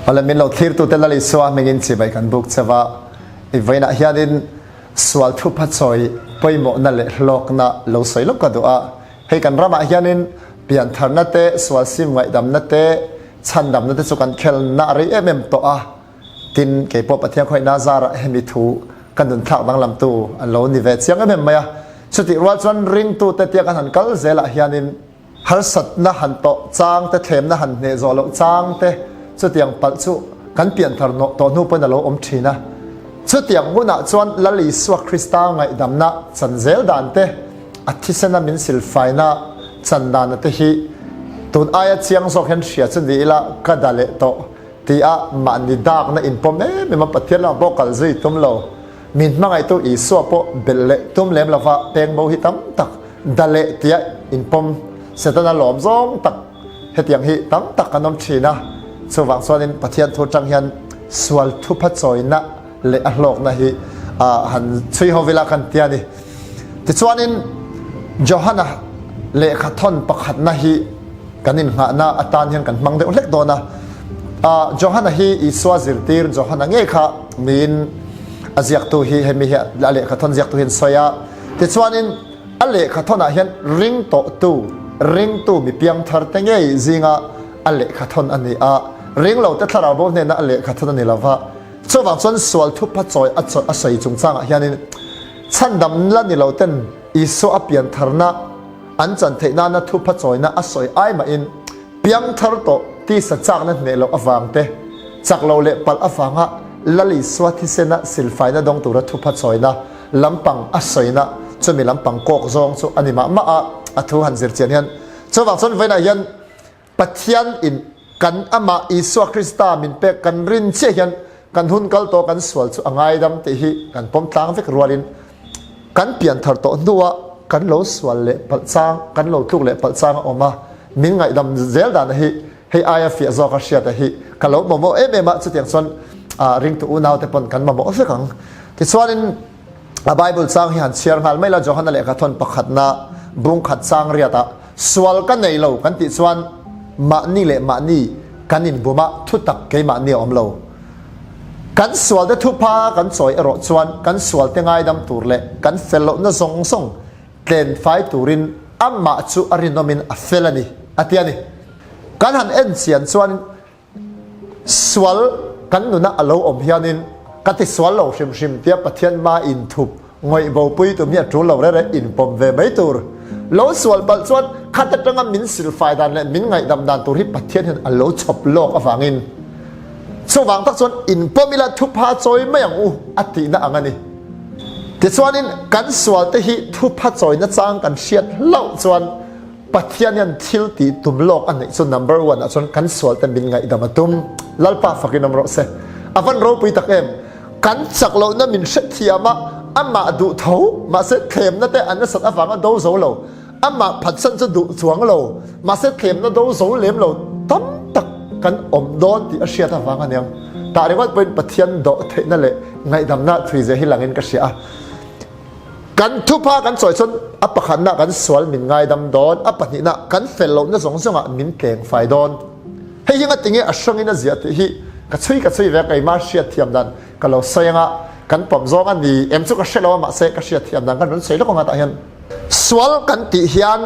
Awle min lo thlirtute Lal Isua hmingin chibai kan buk che va, i vawiinah hianin sual thupha chawi pawimawhna leh hlawkna lo sawi lawk ka duh a. Hei kan ramah hianin piantharna te, sual sim ngaihdamna te, chhandamna te chu kan khelna a rei em em tawh a. Tin, kei pawh Pathian khawihna zarah hemi thu ka nunthlak danglamtu an lo ni ve chiang em em mai a. Chutih rual chuan ringtute tia kan han kal zelah hianin harsatna han tawh chang te, thlemna han hneh zawh loh chang te, chutiang palh chu kan pianthar nawh tawh hnu pawhin a lo awm thin a. Chutiang hunah chuan Lal Isua Krista ngaihdamna chan zel dan te, a thisena min silfaina chan dana te hi tun aia chiang zawk hian hria chu ni ila ka da leh tawh. Ti a mahni dakna inpawm em em a, Pathian lamah pawh kal zui tum lo. Min hmangaihtu Isua pawh belh leh tum lem lova peng bo hi tam tak da leh tia inpawm Setana lawm zawng tak hetiang hi tam tak kan awm thin a. Chuvang chuanin Pathian thu atang hian sual thupha chawina leh a hlawkna hi han chhui ho vela kan ti a ni. Tichuanin Johana lehkha thawn pakhatna hi kan inngahna atan hian kan hmang deuh hlek dawn a. Johana hi Isua zirtir Johana ngei kha niin a ziaktu hi hemi hi a lehkha thawn ziaktu hian sawi a. Tichuanin a lehkha thawnah hian ring tawhtu, ringtu mi piangthar te ngei zinga a lehkha thawn a ni a. Ringlote thlarau bo hnena a lehkha thawn a ni lova. Chuvang chuan sual thupha chawi a a sawi chungchangah hianin chhandam la ni lo ten Isua a piantharna an chan theih nana thupha chawina a sawi ai mahin piangthar tawh tisa chakna hneh loh avang te, chak lo leh palh avanga Lal Isua thisena silfaina dawng tura thupha chawina lampang a sawina chumi lampang kawk zawng chu a ni mah mah a, a thu han zir chian hian chuvang chuan vawiinah hian Pathian in kan amah Isua Krista min pek kan rin chiah hian kan hun kal tawh kan sual chu a ngaidam tih hi kan pawm tlang vek rualin kan pianthar tawh hnuah kan lo sual leh palh chang, kan lo tluk leh palh chang a awm a, min ngaihdam zel dan hi hei aia fiah zawk a hriat a hi ka lo mamawh em em a, chutiang chuan ringtu unau te pawn kan mamawh vek ang. Tichuanin a Bible chang hi han chhiar nghal mai la, Johana lehkha thawn pakhatna bung khat chang riatah Sual ka nei lo kan tih chuan mahni leh mahni kan inbum a, thutak keimahni a awm lo. Kan sualte thupha kan chawi erawh chuan kan sualte ngaidam tur leh kan fel lohna zawng zawng tlen fai turin amah chu a rinawmin a fel a ni, a ti a ni. Kan han en chian chuan Sual kan nuna a lo awm hianin ka ti sual lo hrim hrim tia Pathian hma inthup ngawih bopui tum hi a tul lo reh reh inpawm ve mai tur. Lo sual palh chuan khat atanga min silfai dan leh min ngaihdam dan tur hi Pathian hian a lo chhawp lawk avangin chuvang tak chuan inpawm ila thupha chawi mai ang u a tihna ang a ni. Tichuanin kan sualte hi thupha chawina chang kan hriat hlauh chuan Pathian hian thil tih tum lawk a neih chu number one ah chuan kan sual te min ngaihdam a tum. Lalpa fakin awm rawh se. A van ropui tak em. Kan chak lohna min hrethiam a, amah duh tho, mahse thlemna te an nasat avanga do zo lo. Amah phatsan chu duh chuang lo, mahse thlemna do zo lem lo tam tak kan awm dawn tih a hriat avang a niang. Tah ringawt pawhin Pathian dawh theihna leh ngaihdamna thui zia hi langin ka hria a. Kan thupha kan sawi chuan a pakhatna kan sual min ngaidam dawn, a pahnihna kan fel lohna zawng zawngah min tleng fai dawn. Hei hi ngatinge a hrangin a ziah tih hi ka chhui ka chhui ve a, keimah hriatthiam dan ka lo sawi anga kan pawm zawng a ni em chu ka hre lo a, mahse ka hriatthiam dan kan rawn sawi lawk anga tah hian sual kan tih hian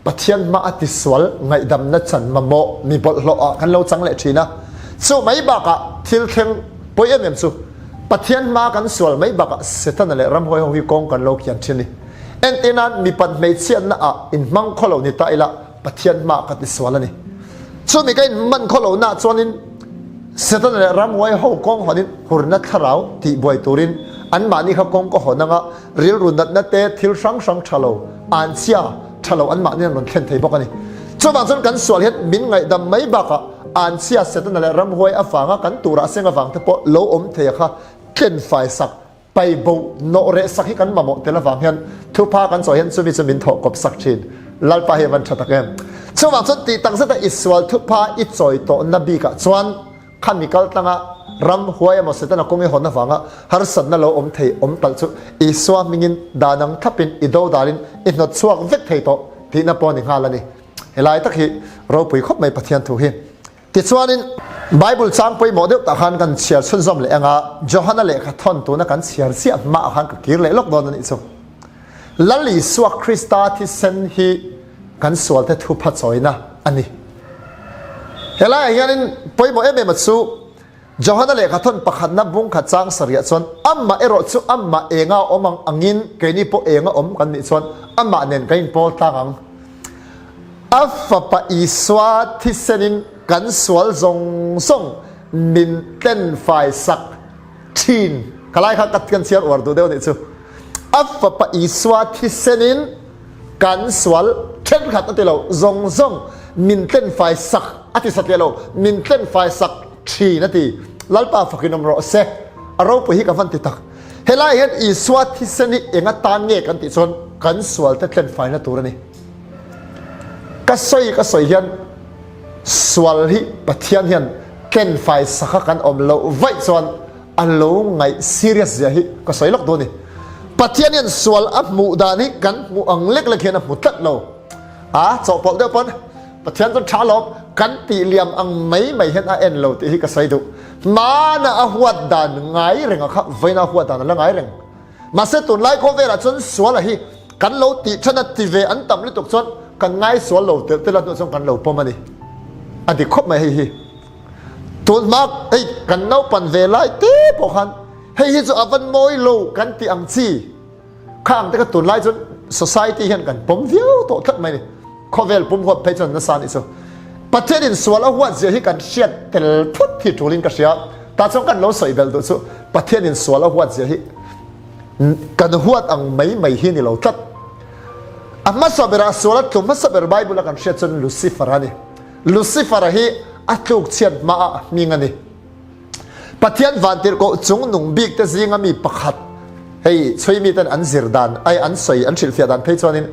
Pathian hma a tisual ngaihdamna chan mamawh mi bawlhhlawh ah kan lo chang leh thin a. Chu mai bakah thil thleng pawi em em chu Pathian hma kan sual mai bakah Setana leh ramhuai ho hi kawng kan lo kian thin a ni. Entir nan mipat hmeichhiatna ah inhmang khaw lo ni ta ila Pathian hma ka tisual a ni. Chumi ka inhman khaw lohna ah chuanin Setana leh ramhuai ho kawng hawnin hurna thlarau tihbuai turin anmahni kha kawng ka hawn anga rilru natna te thil hrang hrang tha lo anchhia tha lo anmahni an rawn thlen thei bawk a ni. Chuvang chuan kan sual hian min ngaihdam mai bakah anchhia Setana leh ramhuai avanga kan turah seng avang te pawh lo awm thei a kha tlen fai sak, pai bo nawh reh sak hi kan mamawh tel avang hian thupha kan chawi hian chumi chu min thawh kawp sak thin. Lalpa hi a van tha tak em. Chuvang chuan tih tak zeta i sual thupha i chawi tawhna bikah chuan Khami kal tlanga ram huai emaw Setana kawng i hawn avanga harsatna lo awm thei awm palh chu Isua hmingin dan ang thlapin i do dalin i hnawt chhuak vek thei tawh tihna pawh a ni nghal a ni. Helai tak hi ropui khawp mai Pathian thu hi. Tichuanin. Bible chang pawimawh deuh tah khan kan chhiar chhunzawm leh anga Johana lehkha thawn tuna kan chhiar chiah hmaah khan ka kir leh lawk dawn a nih chu. Lal Isua Krista thisen hi kan sualte thupha chawina a ni. Helaiah hianin pawimawh em em a chu Johana lehkha thawn pakhatna bungkhat chang sarih chuan amah erawh chu amah enga awm ang angin keini pawh enga awm kan nih chuan amah nen kan inpawl tlang ang. A Fapa Isua thisenin kan sual zawng zawng min tlenfai sak thin. Ka lai kha kan chhiar uar duh deuh a nih chu. A Fapa Isua thisenin kan sual thenkhat a ti lo, zawng zawng min tlenfai sak a ti satliah lo, min tlenfai sak thin a ti. Lalpa fakin awm rawh se. A ropui hi ka van ti tak. Helai hian Isua thisen hi eng atan nge kan tih chuan kan sualte tlenfaina tur a ni. Ka sawi ka sawi hian sual hi Pathian hian tlenfai saka kan awm loh vaih chuan a lo ngaih serious zia hi ka sawi lawk dawn a ni. Pathian hian sual a hmuh dan hi kan hmuh ang lek lek hian a hmu tlat lo. A chawhpawlh deuh pawn Pathian chu tha lawm kan tih liam ang mai mai hian a en lo tih hi ka sawi duh. Hmana a huat dan ngai reng a kha vawiina a huat dan a la ngai reng. Mahse tunlai khawvelah chuan sual a hi kan lo tih than a ti ve an tam lutuk chuan kan ngai sual lo telh telh a hnuah chuan kan lo pawm a ni. A dik khawp mai hei hi. Tun hma hei kan naupan ve lai te pawh khan hei hi chu a van mawi lo kan tih ang chi kha ang te kha tunlai chuan society hian kan pawm viau tawh tlat mai ni. Khawvel pum huap phei chuan nasa nih chu. Pathian in sual a huat zia hi kan hriat tel phut hi tulin ka hria. Tah chuan kan lo sawi belh duh chu Pathian in sual a huat zia hi kan huat ang mai mai hi ni lo tlat. A hmasa berah sual a tlu hmasa ber Bible a kan hriat chuan Lucifer a ni. Lucifer-a hi a tluk chhiat hmaah hming a ni. Pathian vantirhkoh chungnung bikte zinga mi pakhat, hei chhui miten an zir dan ai an sawi an hrilhfiah dan phei chuanin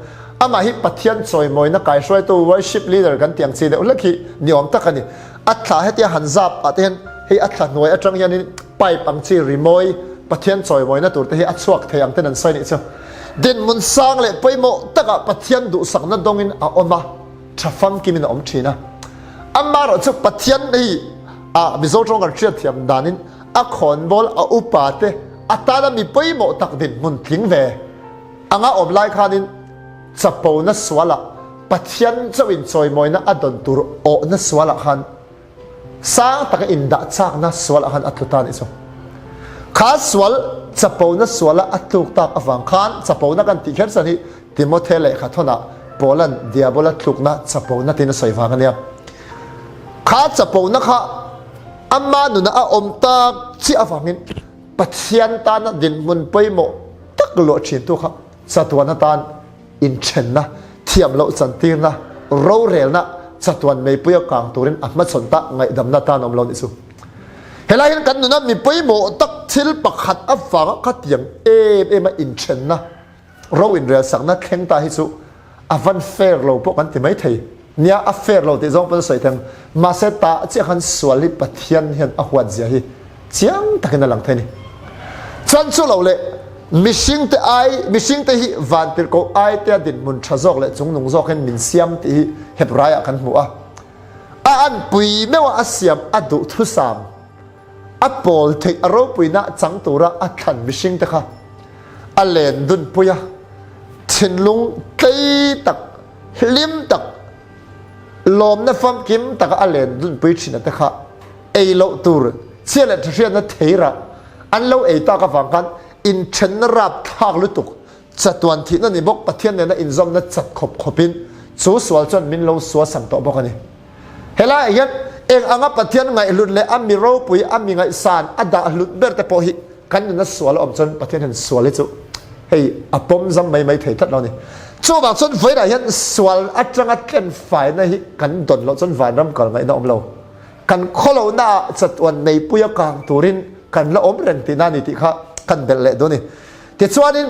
amah hi Pathian chawimawina kaihruaitu worship leader kan tih ang chi deuh hlek hi ni awm tak a ni. A thla hetia han zap ah te hian hei a thla hnuai atang hianin pipe ang chi rimawi Pathian chawimawina tur te hi a chhuak thei ang ten an sawi nih chu. Dinhmun sang leh pawimawh takah Pathian duhsakna dawngin a awm a. Tha famkimin a awm thin a. Amaherawh chu Pathian hi a Mizo tawng kan hriatthiam danin a khawnbawl a upa te atana mi pawimawh tak dinhmun tling ve anga awm lai khanin chapona sualah Pathian chauhin chawimawina a dawn tur awhna sualah khan Sang taka indah chakna sual ah khan a tlu ta nih chu. Kha sual chapona suala a tluk tak avang khan chapona kan tih kher chan hi Timothe lehkha thawnah Paula'n Diabola tlukna chapona tiin a sawi vang a nia. Kha chapona kha ama nuna a awm tak chiah avangin Pathian tana dinhmun pawimawh tak luah thintu kha chatuan atan Inthenna, thiam loh chantirna, rorelna chatuan meipuia kang turin a hmachhawn ta ngaihdamna tan awm lo nih chu. Helai hian kan nuna mi pawimawh tak thil pakhat avanga khatiang em em a inthenna, ro inrelsakna thleng ta hi chu a van fair lo pawh kan ti mai thei. Nia, a fair lo tih zawng pawn a sawi theng. Mahse tah chiah khan sual hi Pathian hian a huat zia hi chiang takin a lang thei a ni. Chuan chu lo leh mihringte ai, mihringte hi vantirhkoh aitea dinhmun tha zawk leh chungnung zawkin min siam tih hi Hebraiah kan hmu a. A anpui meuha a siam a duhthusam, a pawl theih a ropuina chang tura a thlan mihringte kha a len dunpui a, thinlung tlei tak, Hlim tak, lawmna famkim taka a len dunpui thin te kha ei loh tur chhia leh thahriatna theirah an lo ei tak avang khan inthenna rapthlak lutuk, chatuan thihna ni bawk Pathian nena inzawmna chat khawp khawpin chu sual chuan min lo suasam tawh bawk a ni. Helaiah hian eng anga Pathian ngaihhlut leh a mi ropui, a mi ngaihsan, a dah hlut ber te pawh hi kan nuna sual a awm chuan Pathian hian sual hi chu hei a pawm zam mai mai thei tlat lo a ni. Chuvang chuan vawiinah hian sual atanga tlenfaina hi kan dawn loh chuan vanram kal ngaihna awm lo. Kan khawlohnaah chatuan meipuia kang turin kan la awm reng tihna a ni tih kha kan belh leh dawn a ni. Tichuanin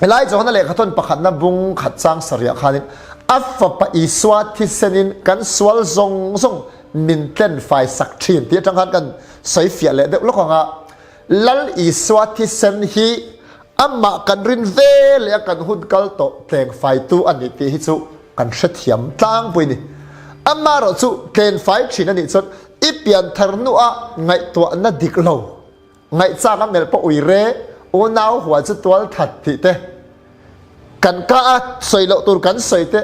Helai Johana lehkhathawn pakhatna bung khat chang sarih khanin a fapa Isua thisenin kan sual zawng zawng min tlenfai sak thin tih atang khan kan sawi fiah leh deuh lawk ang a. Lal Isua thisen hi amah kan rin ve leh a kan hun kal tawh tlengfaitu a ni tih hi chu kan hrethiam tlangpui a ni. Amaherawhchu tlenfai thin a nih chuan. I pianthar hnuah ngaihtuahna dik lo, ngaihchak a melh pawh ui re, unau hual chu tual that tih te, kan ka a sawi loh tur kan sawi te,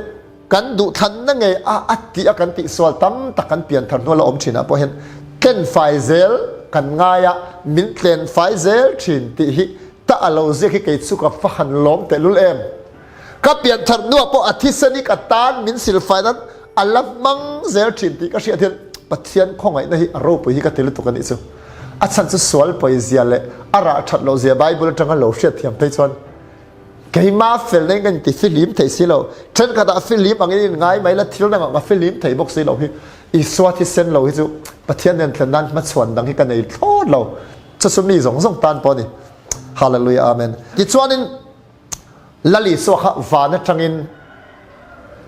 kan duhthlanna ngei a a tih a kan tihsual tam tak kan pianthar hnuah la awm thin ah pawh hian tlenfai zel kan ngai a, min tlenfai zel thin tih hi ta a lo ziak hi kei chu ka va han lawm tehlul em. Ka pianthar hnuah pawh a thisen hi ka tan min silfai nan a la hmang zel thin tih ka hriat hian Pathian khawngaihna hi a ropui hi ka ti lutuk a nih chu. A chhan chu sual pawizia leh a rah that loh zia Bible atanga lo hriat thiam phei chuan keima felna in ka inti fihlim thei si lo. Thenkhatah fihlim angin in ngai mai la thil dangah ka fihlim thei bawk si lo hi Isua thisen lo hi chu Pathian nen thlen nan hmachhuan dang hi ka nei thlawt lo. Chu chu mi zawng zawng tan pawh a ni. Hallelujah Amen. Tichuanin Lal Isua kha van atangin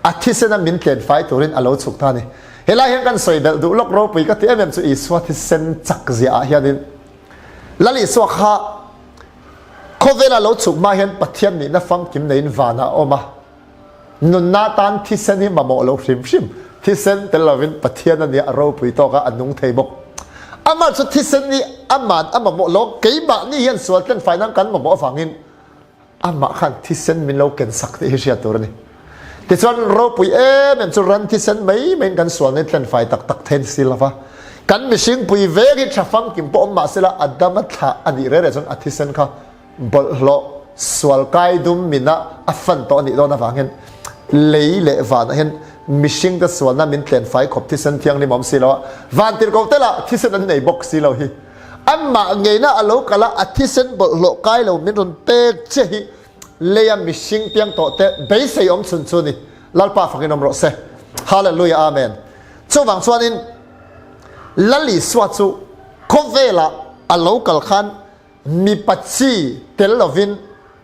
a thisena min tlen fai turin a lo chhuk ta a ni. Helai hian kan sawi belh duh lawk ropui ka ti em em chu Isua thisen chak zia ah hianin Lal Isua kha khawvela lo chhuk hma hian Pathian nihna famkim neiin vanah a awm a. Nunna tan thisen hi mamawh lo hrim hrim. Thisen tel lovin Pathian a nia a ropui tawk a, a nung thei bawk. Amah chu thisen hi aman a mamawh lo, keimahni hian sual tlen fai nan kan mamawh avangin amah khan thisen min lo ken sak tih hi hriat tur a ni. Tichuan ropui em em chu ran thisen mai maiin kan sualna hi tlen fai tak tak thei a ni si lova. Kan mihring pui vek hi tha famkim pawh awm mah sela Adama thlah a nih reh reh chuan a thisen kha bawlhhlawh sual kai dum mina a fan tawh a nih dawn avangin lei leh vanah hian mihringte sualna min tlen fai khawp thisen thianghlim a awm si lo a, van tirhkoh te lah thisen an nei bawk si lo hi. Amah ngeina a lo kal a, a thisen bawlhhlawh kai lo min rawn pek che hi leia mihring piang tawh te beisei awm chhun chu ni. Lalpa fakin awm rawh se. Hallelujah Amen. Chuvang chuanin Lal Isua chu khawvelah a lo kal khan Mipa chi tel lovin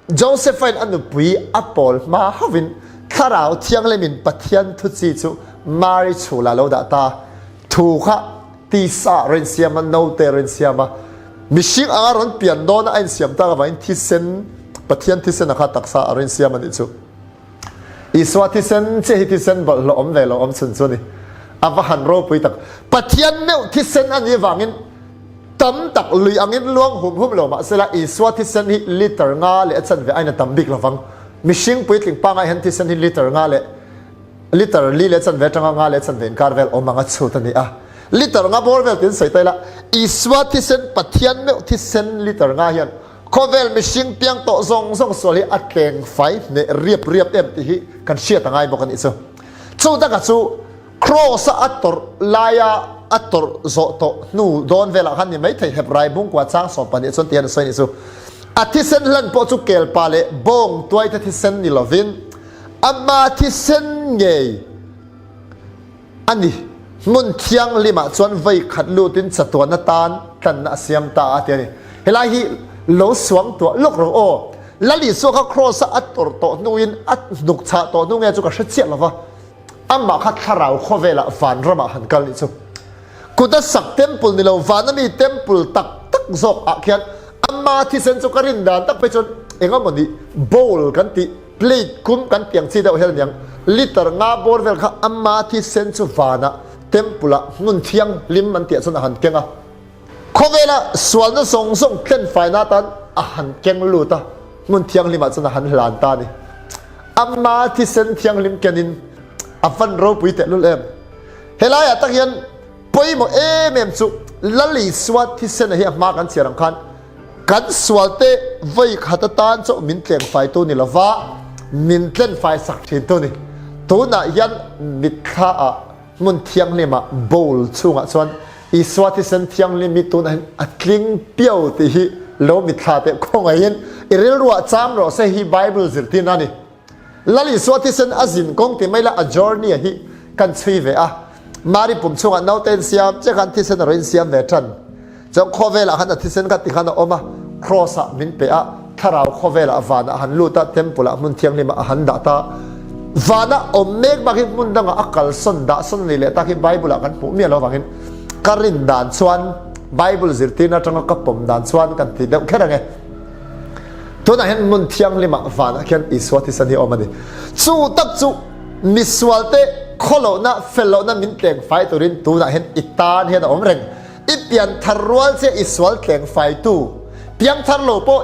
Josephain a nupui a pawl hma hauhin Thlarau Thianghlimin Pathian thu chi chu Mari chhula lo dah ta. Thu kha tisa a rawn insiam a, note a rawn insiam a, mihring anga rawn pian dawna a insiam tak avangin thisen, Pathian thisen a kha taksa a rawn insiam a nih chu. Isua thisen chiah hi thisen bawlhhlawh awm ve lo awm chhun chu a ni. A va han ropui tak. Pathian meuh thisen a nih avangin Tam tak lui angin luang hum hum lo mahsela Isua thisen hi liter nga leh a chanve aiin a tam bik lovang. Mihring puitling pangai hian thisen hi liter nga leh liter li leh chanve atanga nga leh chanve inkar vel awm anga chhut a ni a. Liter nga bawr vel tiin sawi ta ila, Isua thisen Pathian meuh thisen liter nga hian khawvel mihring piang tawh zawng zawng sual hi a tleng fai hneh riap riap em tih hi kan hriat a ngai bawk a nih chu. Chu taka chu Kraws-a a tawrh laia a tawrh zawh tawh hnu dawn velah khan ni maithei Hebrai bungkua chang 12 chuan tihian a sawi nih chu, A thisen hlan pawh chu kelpa leh bawng tuaite thisen ni lovin ama thisen ngei a ni. Hmun thianghlimah chuan vei khat lutin chatuan atan tlanna a siam ta a ti a ni. Helai hi lo suangtuah lawk rawh aw. Lal Isua kha Kraws-a a tawrh tawh hnuin a hnuk chah tawh hnu nge chu ka hre chiah lova. Amah kha thlarau khawvelah vanramah han kal nih chu. Kut a sak temple ni lo vana mi temple tak tak zawk ah khian ama thisen chu ka rin dan tak phei chuan engemaw ni bowl kan tih plate kum kan tih ang chi deuh hian aniang liter nga bawr vel kha ama thisen chu vanah temple ah hmun thianghlim an tih ah chuan a han keng a. Khawvela sualna zawng zawng tlenfaina atan a han keng lut a, hmun thianghlimah chuan a han hlan ta a ni. Ama thisen thianghlim kenin a van ropui tehlul em. Helaiah tak hian pawimawh em em chu Lal Isua thisena hi a hma kan chhiar ang khan kan sualte vawi khat atan chauh min tlengfaitu ni lova min tlenfai sak thintu a ni. Tunah hian mitthlaah Hmun thianghlim ah bowl chungah chuan Isua thisen thianghlim hi tunah hin a tling piau tih hi lo mitthla teh khawngaihin i rilruah cham rawh se hi Bible zirtirna a ni. Lal Isua thisen a zin kawng ti mai la a journey a hi kan chhui ve a. Mari pum chungah naute in siam che khan thisen a rawn insiam ve tan. Chuan khawvelah khan a thisen kha tikhan a awm a, Kraws ah min pe a, thlarau khawvelah vanah a han lut a, Temple ah hmun thianghlim ah a han dah ta. Vanah awm mek bak hi hmun dangah a kalsawn dahsawn a ni leh tak hi Bible ah kan hmuh miah lo avangin ka rin dan chuan Bible zirtirna atanga ka pawm dan chuan kan ti deuh kher ang e. Tunah hian hmun thianghlim ah vanah khian Isua thisen hi a awm a ni. Chu tak chu misualte. khawlohna, fellohna min tleng fai turin tunah hian i tan hian a awm reng. I pianthar rual che i sual tleng faitu, piangthar lo pawh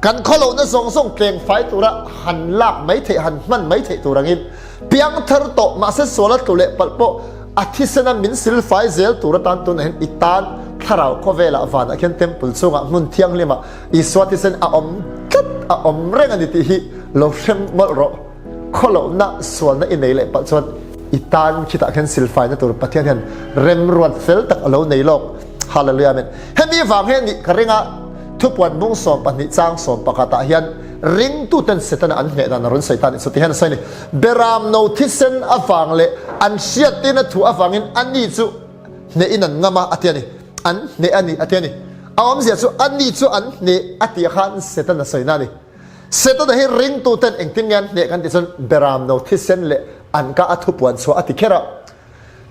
kan khawlohna zawng zawng tleng fai tura han lak mai theih, han hman mai theih tur angin piangthar tawh mahse sual a tlu leh palh pawh a thisena min sil fai zel tur atan tunah hian i tan thlarau khawvelah vanah khian temple chhungah hmun thianghlimah Isua thisen a awm tlat, a awm reng a ni tih hi lo hrem mawlh rawh. Khawlohna sualna i nei leh palh chuan i tan khitah khian silfaina tur Pathian hian remruat fel tak a lo nei lawk. Hallelujah Amen. Hemi vang hian nih ka ring a, thupuan bung 12 chang 11 ah hian ringtuten Setana an hneh dan a rawn sawi ta a nih chu ti hian a sawi a ni. Beram no thisen avang leh an hriattirna thu avangin ani chu hnehin an ngam a a ti a ni. An hneh a ni a ti a ni. A awmzia chu ani chu an hneh a tih khan Setana sawina a ni. Setana hi ringtuten engtin nge an hneh kan tih chuan beram no thisen leh an ka a thupuan chhuah a ti kher a.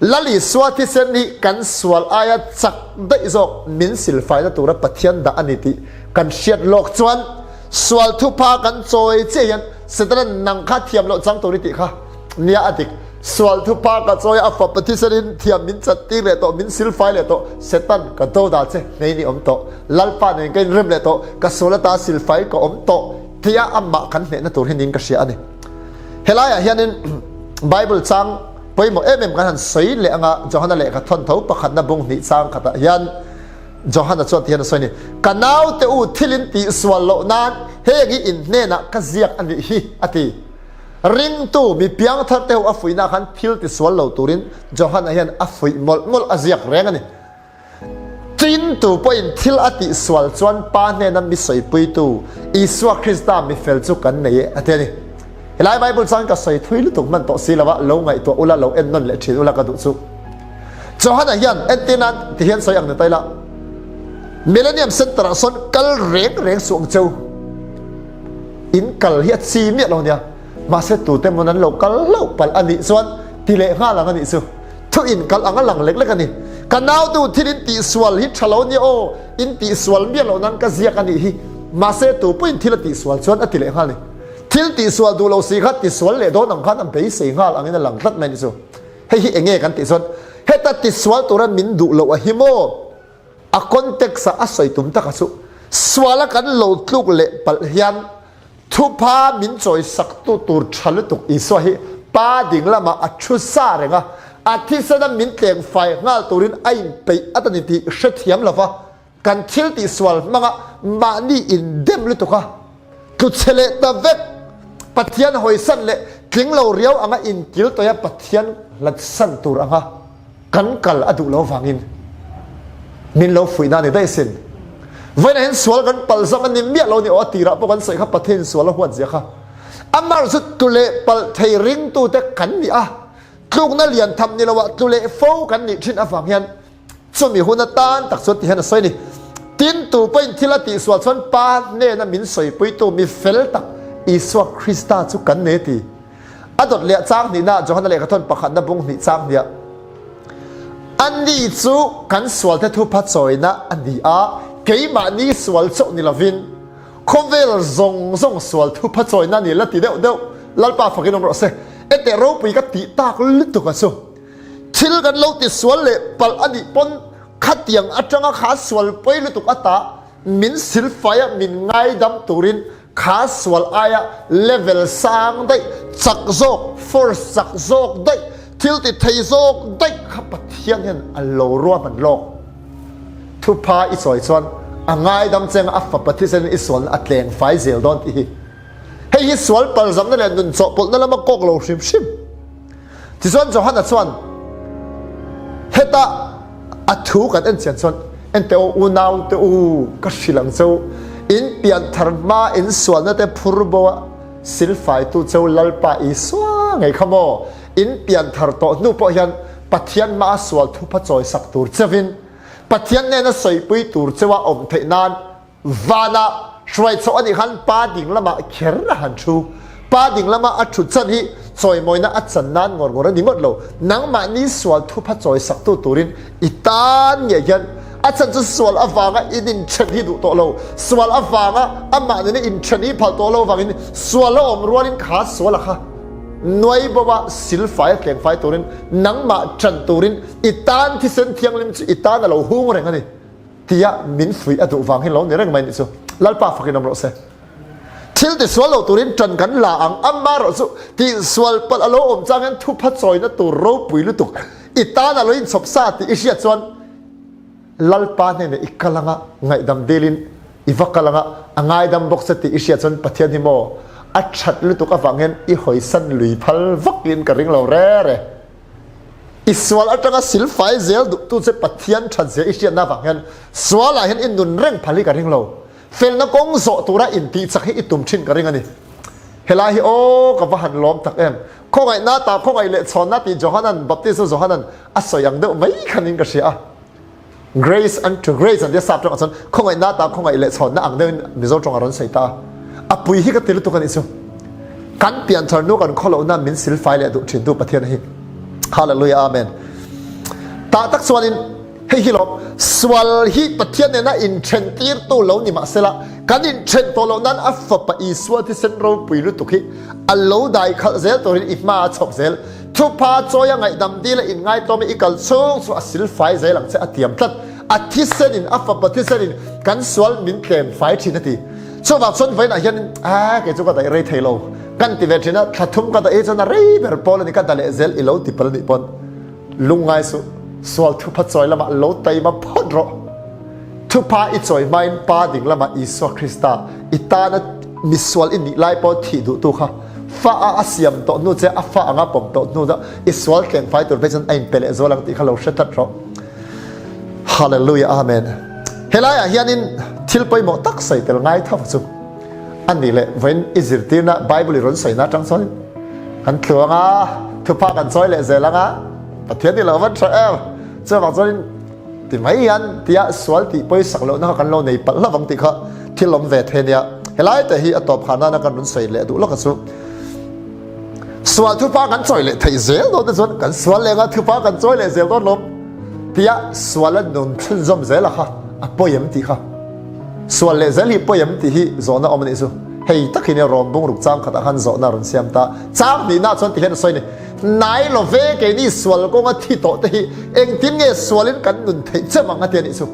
Lal Isua thisen hi kan sual aia chak daih zawk min silfaina tura Pathian dah a ni tih kan hriat lawk chuan sual thupha kan chawi chiah hian Setana nang kha thiam loh chang tur i tih kha nia a dik. Sual thupha ka chawi a fapa thisenin thiam min chat tir leh tawh min silfai leh tawh Setan ka do dah che hnei ni awm tawh Lalpa nen ka inrem leh tawh ka sual ata silfai ka awm tawh tia amah kan hnehna tur hi niin ka hria a ni. Helaiah hianin Bible chang pawimawh em em kan han sawi leh anga Johana lehkha thawn tho pakhatna bung hnih chang khatah hian Johana chuan tihian a sawi a ni, Ka naute u thil in tih sual loh nan heng hi in hnenah ka ziak a nih hi a ti. Ringtu mi piangthar te ho a fuihna khan thil ti sual lo turin Johana hian a fuih mawlh mawlh a ziak reng a ni. Tin, tu pawhin thil a tih sual chuan Pa hnena mi sawipuitu Isua Krista mi fel chu kan nei e, a ti a ni. Helai Bible chuan ka sawi thui lutuk hman tawh si lo a, lo ngaihtuah ula, lo en nawn leh thin ula ka duh chu. Johana hian entir nan ti hian sawi ang ni taila, Millennium Centre ah sawn kal reng reng suh ang cheu. In kal hi a chi miah lo nia. Mahse tute mawn an lo kal hlauh palh a nih chuan ti leh nghal ang a nih chu. Thu in kal ang a lang lek lek a ni. Ka nautu thil in tihsual hi tha lo nia aw, in tihsual miah loh nan ka ziak a nih hi. Mahse tu pawhin thil a tihsual chuan a ti leh nghal a ni. Thil tihsual duh lo si kha tisual leh dawn ang khan a beisei nghal angin a lang tlat mai a nih chu. Hei hi enge kan tih chuan heta tisual tura min duh loh a hi maw? A context ah a sawi tum taka chu suala kan lo tluk leh palh hian thupha min chawi sak tu tur tha lutuk Isua hi Pa ding lamah a thu sa reng a, a thisena min tleng fai nghal turin a inpeih at a ni tih hrethiam lova kan thil tih sual hmanga mahni indem lutuk a tlu chhe leh ta vek. Pathian hawisan leh tling lo riau anga inkil tawih a Pathian hlatsan tur anga Kan kal a duh lo vangin min lo fuihna a ni daih sin. Vawiinah hian sual kan palh zawng a ni miah lo ni aw a tirah pawh kan sawi kha Pathian sual a huat zia kha. Amah chu tlu leh palh thei ringtute kan ni a, tlukna lian tham ni loah tlu leh fo kan nih thin avang hian chumi hun atan tak chuan ti hian a sawi a ni. Tin, tu pawhin thil a tihsual chuan Pa hnena min sawipuitu mi fel tak Isua Krista chu kan nei a ti. A dawt leh chang hnihna Johana lehkha thawn pakhatna bung hnih chang hniah Ani chu kan sualte thupha chawina a ni a, keimahni sual chauh ni lovin khawvel zawng zawng sual thupha chawina a ni la ti deuh deuh Lalpa fakin awm rawh se. Enteh ropui ka tih tak lutuk a chu. Thil kan lo ti sual leh palh a nih pawn khatiang atanga kha sual pawi lutuk ata min silfai a min ngaidam turin Kha sual aia level sang daih, chak zawk, force chak zawk daih, thil ti thei zawk daih kha Pathian hian a lo ruahman lawk. Thupha i sawi chuan a ngaidam cheng a fapa thisen i sualna a tleng fai zel dawn tih hi. Hei hi sual palzamna leh nun chawhpawlhna lama kawk lo hrim hrim. Tichuan Johana chuan heta a thu kan en chian chuan ente u unau te u ka hrilh ang cheu in pian thar hma in sualna te phur bo a silfaitu cheu Lalpa Isua ngei kha maw in pian thar tawh hnu pawh hian Pathian hma a sual thupha chawi sak tur cheuin Pathian nena sawipui tur cheu a awm theih nan Vanah hruai chhoh a nih khan pa ding lamah kher a han thu. Pa ding lama a thut chan hi chawimawina a chan nan ngawr ngawr a ni ngawt lo. Nangmahni sual thupha chawi saktu turin i tan ngei hian a chan chu sual avanga in inthen hi duh tawh lo. Sual avanga amah nena inthen hi phal tawh lo vangin sual a awm rualin kha sual a kha. nuai bo a, silfai a tlengfai turin, nangmah ṭan turin i tan thisen thianghlim chu i tan a lo hung reng a ni tia min fuih a duh vang hi lo ni reng mai nih chu. Lalpa fakin awm rawh se. Thil tisual lo turin ṭan kan la ang, amaherawh chu tihsual palh a lo awm chang hian thupha chawina tur ropui lutuk i tan a lo inchhawp sa tih i hriat chuan Lalpa hnenah i kal anga ngaihdam dilin i va kal anga a ngaidam bawk che tih i hriat chuan Pathian hi maw a ṭhat lutuk avang hian i hawisan lui phal vakin ka ring lo re re. I sual atanga silfai zel duhtu che Pathian ṭhat zia i hriatna avang hian sualah hian i nun reng phal hi ka ring lo. Felna kawng zawh tura intihchak hi i tum thin ka ring a ni. Helai hi aw ka va han lawm tak em. Khawngaihna ta khawngaih leh chhawnna tih Johanan, Baptist Johanan a sawi ang deuh mai khanin ka hria a. Grace unto grace an tia sap tawngah chuan khawngaihna ta khawngaih leh chhawnna ang deuhin Mizo tawng a rawn sawi ta a. A pui hi ka ti lutuk a nih chu. Kan pianthar hnu kan khawlohna min silfai leh duh thintu Pathian hi. Hallelujah Amen. Tah tak chuanin Hei hi lawm, sual hi Pathian nena inthentirtu lo ni mahsela, kan inthen tawh loh nan a Fapa Isua thisen ropui lutuk hi a lo dai khalh zel turin i hma a chhawp zel. Thupha chawia ngaihdam dil a inngaitawm i kal chhung chu a silfai zel ang che a tiam tlat. A thisenin, a Fapa thisenin kan sual min tlem fai thin a ti. Chuvang chuan vawiinah hian a kei chu ka daih rei thei lo kan ti ve thin a, thla thum ka daih hi chuan a rei ber pawl a ni, ka da leh zel i lo ti pal anih pawn. Lungngai suh, sual thupha chawi lamah lo taima phawt rawh. Thupha i chawi hmain Pa ding lamah Isua Krista i tana misual i nih lai pawh thih duhtu kha fa a a siam tawh hnu che a fa anga pawm tawh hnu chu i sual tlengfai tur phei chuan a inpe leh zual ang tih kha lo hre tlat rawh. Hallelujah Amen. Helaiah hianin thil pawimawh tak sawi tel ngai tho chu A nih leh vawiin i zirtirna Bible i rawn sawina atang chuan kan tluang a, thupha kan chawi leh zel ang a, Pathian nih loh van tha em. Chuvang chuanin ti mai hian tia sual tih pawisak lohna kha kan lo nei palh hlauh ang tih kha thil awm ve thei a nia. Helai te hi a tawp khar nana kan rawn sawi leh duh lawk a chu. Sual thupha kan chawi leh theih zel dawn te chuan kan sual leh anga thupha kan chawi leh zel dawn lawm tia sual a nun chhunzawm zel a kha a pawi em tih kha. Sual leh zel hi pawi em tih hi zawhna awm a nih chu. Hei tak hi nia rawm bungruk chang khatah khan zawhna a rawn siam ta. Chang hnihna chuan tihian a sawi a ni, Hnai lo ve keini sual kawnga thi tawh te hi engtin nge sualin kan nun theih chem ang a ti a nih chu.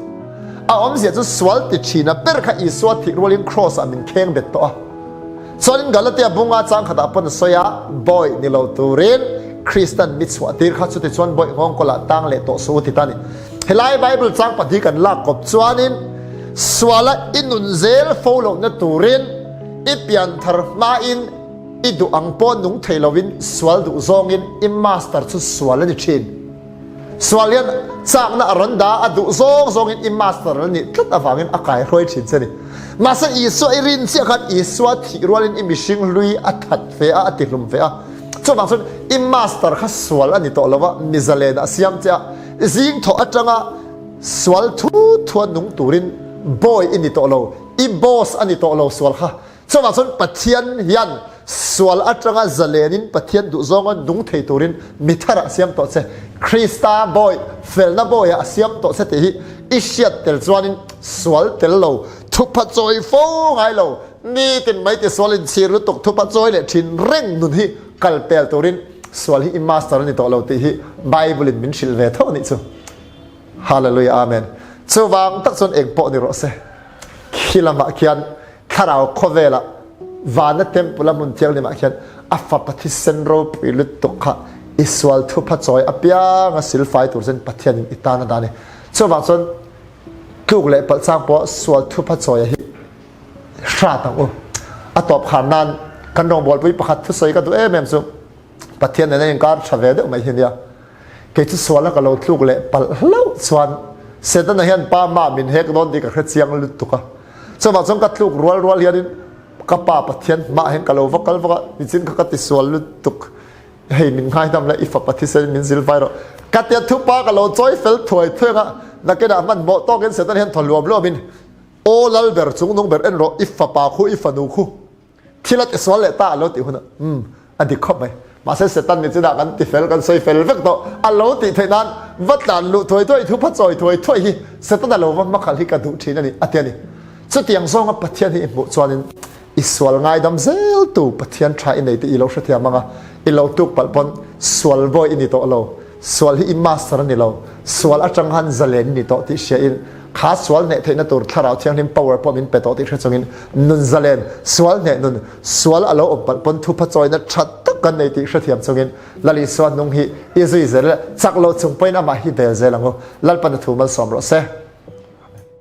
A awmzia chu sual ti thina ber kha Isua thih rualin Kraws ah min kheng bet tawh a. Chuanin Galatia bunga chang khatah pawn a sawi a, Bawi ni lo turin Kristan mi chhuah tir kha chutichuan bawi nghawngkawlah tang leh tawh suh u ti ta a ni. Helai Bible chang pahnih kan lak kawp chuanin suala i nun zel fo lohna turin i pianthar hmain i duh ang pawh nung thei loin sual duh zawngin i master chu sual a ni thin. Sual hian chakna a rawn dah a, a duh zawng zawngin i master a nih tlat avangin a kaihruai thin che a ni. Mahse Isua i rin chiah khan Isua thih rualin i mihring hlui a that ve a, a tihlum ve a. Chuvang chuan i master kha sual a ni tawh lo va, mizalen a siam che a. Zing thawh atanga sual thu thua nung turin bawi i ni tawh lo, i boss a ni tawh lo sual kha. Chuvang chuan Pathian hian sual atanga zalenin Pathian duhzawnga nung thei turin mi tharah a siam tawh che. Krista bawi, felna bawiah a siam tawh che tih hi i hriat tel chuanin sual tel lo, thupha chawi fo ngai lo, nitin mai tisual inchhir lutuk thupha chawi leh thin reng nun hi kal pel turin Sual hi i master a ni tawh lo tih hi Bible in min hrilh ve tho a nih chu. Hallelujah Amen. Chuvang tak chuan eng pawh ni rawh se. Khi lamah khian thlarau khawvelah vana temple a hmun thianghlimah khian a fapa thisen ropui lutuk kha i sual thupha chawi apiang a silfai tur chuan Pathian in i tan a dah a ni. Chuvang chuan tluk leh palh chang pawh sual thupha chawi a hi hrat ang u. A tawp khar nan kan rawngbawlpui pakhat thusawi ka duh em em chu Pathian nen a inkar tha ve deuh mai hi nia. Kei chu suala ka lo tluk leh palh hlauh chuan Setana hian pa mah min hek dawn tih ka hre chiang lutuk a. Chuvang chuan ka tluk rual rual hianin ka pa Pathian hmaah hian ka lo va kal vak a, nichin kha ka ti sual lutuk. Hei min ngaidam la i fapa thisen min zil vai rawh. Ka tia thupa ka lo chawi fel thuai thuai ang a, nakinah hmanhmawh tawkin Setana hian thaw luam luamin Aw lal ber chung nung ber en rawh, i fapa khu, i fanu khu thil a ti sual leh ta a lo tih hunah umm a dik khawp mai. Mahse Satan ni chinah kan ti fel, kan sawi fel vek tawh a lo tih theih nan va tlan luh thuai thuai, thupa chawi thuai thuai hi Satan a lo va hmakhalh hi ka duh thin a ni a ti a ni. Chutiang zawnga Pathian hi i hmuh chuanin. I sual ngaidam zel tu Pathian tha i nei te i lo hrethiam anga, i lo tuk palh pawn sual bawi i ni tawh lo. Sual hi i master a ni lo. Sual atang han zalen i ni tawh tih hria in kha sual hneh theihna tur Thlarau Thianghlim power pawh min pe tawh tih hre chungin nun zalen, sual hneh nun, sual a lo awm palh pawn thupha chawina tha tak kan nei tih hrethiam chungin Lal Isua hnung hi i zui zel chak lo chung pawhin amah hi bel zel ang u. Lalpan a thu malsawm rawh se.